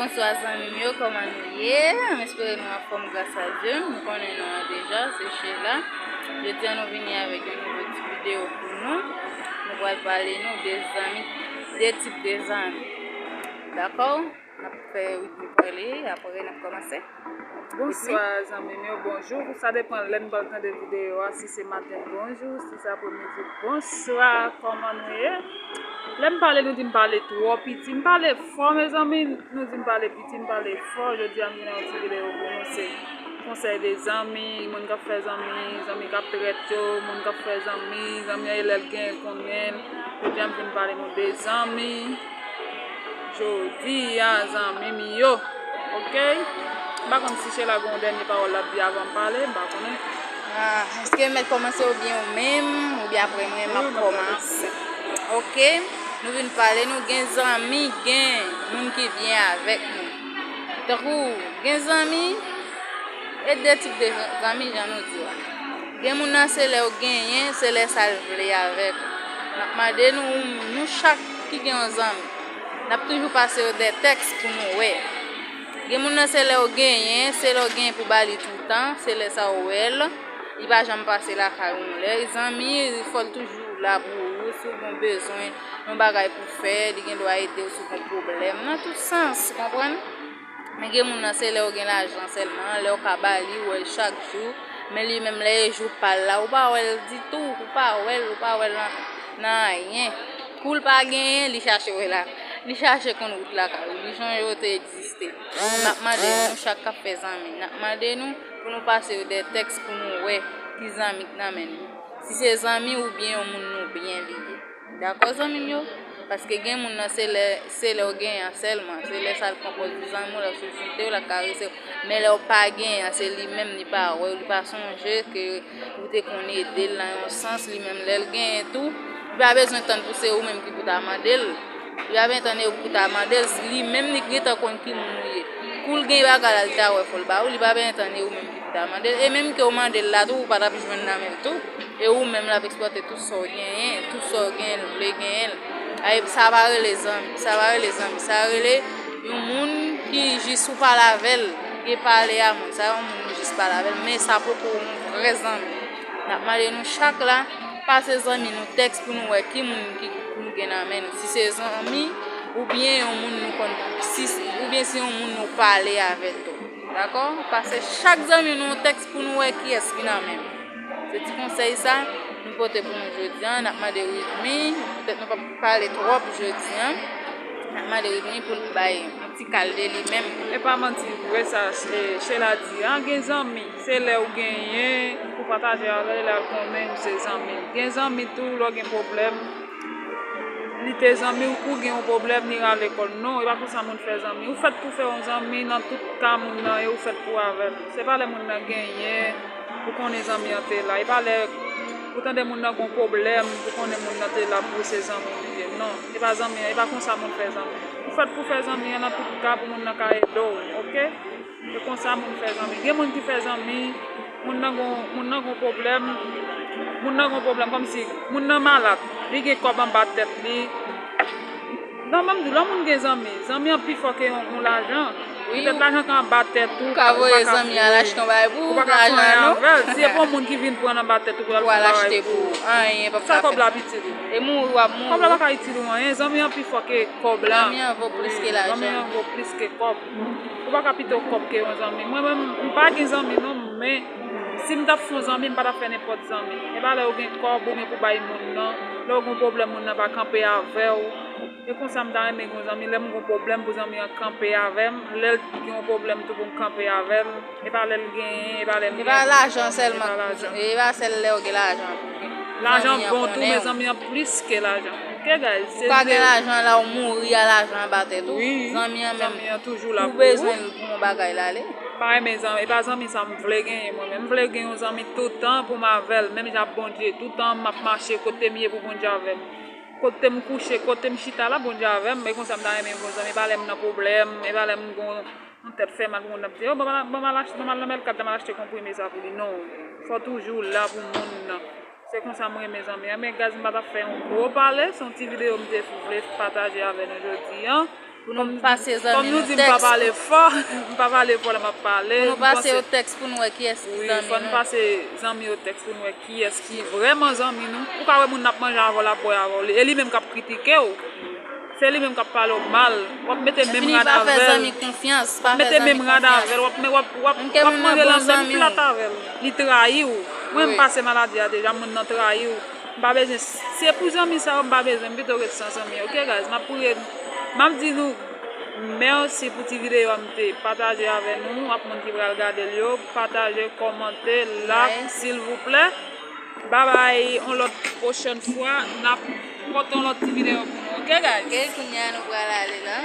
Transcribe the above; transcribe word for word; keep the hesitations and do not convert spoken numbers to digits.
Bonswa zanmi m yo, kòman nou ye? M espere nou anfòm gras a Dye. Nou konnen non an deja, se Sheila. Jodi a nou vini avèk yon nouvo ti videyo pou nou. Nou pral pale nou de zanmi, de tip de zanmi. Dakò? N ap fè Whitney pale, apre n ap kòmanse. Bonswa zanmi m yo, bonjou. Sa depann lè n pral tande videyo a, si se maten bonjou, si se apremidi bonswa, kòman nou ye? Lè m pale, nou di m pale twò piti. M pale fò, mezanmi, nou di m pale piti, m pale fò. Jodi a, m vin ak yon ti videyo pou nou, se konsèy de zanmi, moun k ap fè zanmi, zanmi k ap trèt yo, moun k ap fè zanmi, zanmi an lè l genyen konnen l. Jodi a, m vin pale nou de zanmi. Jodi a, zanmi m yo. Oke? M pa konn si Sheila gen yon dènye pawòl l ap di avan m pale, m pa konnen. Ah, èske m mèt kòmanse oubyen ou menm, oubyen apre mwen m ap kòmanse? Oke, nou vin pale, nou gen zanmi, gen moun ki byen avèk nou. Tankou, gen zanmi, e de tip de zanmi, jan nou di la. Gen moun nan, se lè w genyen, se lè sa l vle avèk ou. M ap mande nou, nou chak ki gen yon zanmi, n ap toujou pase yo de tèks pou nou wè. Gen moun nan, se lè w genyen, se lè w genyen pou ba li toutan, se lè sa w wè l. Li pa janm pase lakay ou yon lè. Zanmi, fò l toujou la pou ou. Si w gen bezwen, yon bagay pou fè, li gen dwa ede w si w gen pwoblèm. Nan tout sans, konprann? Men gen moun nan, se lè w gen lajan sèlman, lè w ka ba li, w wè l chak jou. Men li menm, lè e jou pa l la, ou pa wè l ditou, ou pa wè l, ou pa wè l nan, nan anyen. Kou l pa genyen, li chache wè la. Li chache konn wout lakay ou. Li sonje w te egziste. M ap mande nou, nou chak k ap fè zanmi, n ap mande nou pou nou pase yo de tèks pou nou wè ki zanmi k nan men nou. Si se zanmi oubyen yon moun nou byen li ye. Dakò, zanmi m yo? Paske gen moun nan, se lè, se lè w genyen an sèlman, se lè sa l pran pòz li zanmi w, l ap chouchoute w, l ap karese w. Men lè w pa genyen an, se li menm li pa wè w, li pa sonje ke ou te konn ede l nan yon sans, li menm lè l genyen tou, li pa bezwen tann pou se ou menm ki pou ta mande l. Li pa bezwen tann e ou pou ta mande l, li menm li gentan konn ki moun ou ye. Kou l gen bagay la, li ta wè fò l ba ou, li pa bezwen tann e ou menm ki pou ta mande l. E menm ke w mande l la tou, ou pa t ap jwenn nan men l tou. E ou menm l ap eksplwate tout sa w genyen, tout sa w genyen, l vle genyen l. Ay, sa pa rele zanmi, sa pa rele zanmi, sa rele yon moun ki jis ou pale avè l, gen pale a moun, sa yon moun ou jis pale avè l, men sa poko yon vrè zanmi. N ap mande nou chak la, pase zanmi nou tèks pou nou wè ki moun ki nou gen nan men nou. Si se zanmi, oubyen yon moun nou konn, si, oubyen se yon moun nou pale avè tou. Dakò? Pase chak zanmi nou yon tèks pou nou wè kiyès ki nan men nou. Se ti konsèy sa nou pote pou nou jodi a. N ap mande Whitney, poutèt nou p ap pale twòp jodi a. N ap mande Whitney pou l bay yon ti kal de li menm. E pa manti vre sa, e, Sheila di a, gen zanmi, se lè w genyen pou pataje avè l, lè l konnen ou se zanmi l. Gen zanmi tou, lè w gen pwoblèm, li te zanmi w, kou gen yon pwoblèm, li rale kò l. Non, e pa konsa moun fè zanmi. Ou fèt pou fè yon zanmi, nan tout ka moun nan ye, ou fèt pou avè l. Se pa lè moun nan genyen, ou konnen zanmi an te la. E pa lè ou tande moun nan gon pwoblèm, ou konnen moun nan te la pou se zanmi w li ye. Non, e pa zanmi an, e pa konsa moun fè zanmi. Ou fèt pou fè zanmi an nan tout ka pou moun nan ka ede w, oke? E konsa moun fè zanmi. Gen moun ki fè zanmi, moun nan gon, moun nan gon pwoblèm, moun nan gon pwoblèm, kòmsi moun nan malad, li gen kòb anba tèt li. Non, ban m di w, lè moun gen zanmi, zanmi an pi fò ke yon, yon lajan. Wi, petèt lajan ka anba tèt ou, ou ka voye zanmi an al achte yon bagay pou ou, ou pa ka fè anyen avè l. Si e pa yon moun ki vin pran anba tèt ou pou l al fè yon bagay pou ou, anyen p ap ka fèt. Sa kòb la ap itil ou? E mouri w ap mouri. Kòb la pa ka itil ou anyen, zanmi an pi fò ke kòb la. Zanmi an vo plis ke lajan. Zanmi an vo plis ke kòb. Ou pa ka pito kòb ke yon zanmi. Mwen menm, m pa gen zanmi non, men si m t ap fè yon zanmi, m pa t ap fè nenpòt zanmi. E pa lè ou gen kòb ou gen pou bay moun nan. Lè ou gen yon pwoblèm, moun nan pa kanpe avè w. E konsa m ta renmen gen yon zanmi. Lè m gen yon pwoblèm pou zanmi an kanpe avè m. Lè l gen yon pwoblèm tou pou m kanpe avè l. E pa lè l genyen, e pa lè m genyen. E pa lajan sèlman. E pa lajan. E pa sèl lè ou gen lajan pou gen. Lajan bon tou, men zanmi an plis ke lajan. Oke, guys? Ou ka gen lajan la, ou mouri a lajan anba tèt ou. Wi, zanmi an menm, zanmi an toujou la pou ou. Ou bezwen l pou yon bagay l ale. Pa renmen zanmi, e pa zanmi sa m vle genyen mwen menm. M vle gen yon zanmi toutan pou m avè l, menm jan ak Bondye. Toutan m ap mache kote m ye pou Bondye avè m. Kote m kouche, kote m chita la, Bondye avè m. E konsa m ta renmen yon bon zanmi. E pa lè m nan pwoblèm, e pa lè m gon yon tèt fè mal pou moun nan ap di, "Oh, ban m al, ban m al ach-, ban m al nan Mèlkat la, m al achte konprime sa pou li." Non. Fò toujou la pou moun nan. Se konsa m renmen zanmi an. Men, guys, m pa t ap fè yon gwo pale. Se yon ti videyo m te vle pataje avè nou jodi an. Pou nou pase zanmi nou tèks. Kòm nou di, m pa pale fò, m pa pale fò lè m ap pale. Pou nou pase yo tèks pou nou wè kiyès ki zanmi nou. Wi, fò nou pase zanmi yo tèks pou nou wè kiyès ki vrèman zanmi nou. Ou ka wè moun n ap manje avè w, l ap bwè avè w, e li menm k ap kritike w. Se li menm k ap pale w mal. W ap mete menm rad avè l. W ap mete menm rad avè l. W ap, w ap, w ap, w ap manje nan menm plat avè l. Li trayi w. Mwen, m pase maladi a deja, moun nan trayi w. M pa bezwen, se pou zanmi sa yo, m pa bezwen, m pito ret san zanmi. Ok, guys, m ap priye, m ap di nou mèsi pou ti videyo a m te pataje avè nou, ak moun ki pral gade l yo. Pataje, kòmante, like, silvouplè. Babay, yon lòt pwochèn fwa, n ap pote yon lòt ti videyo pou nou. Ok, guys? Ok, kounye a nou pral ale la.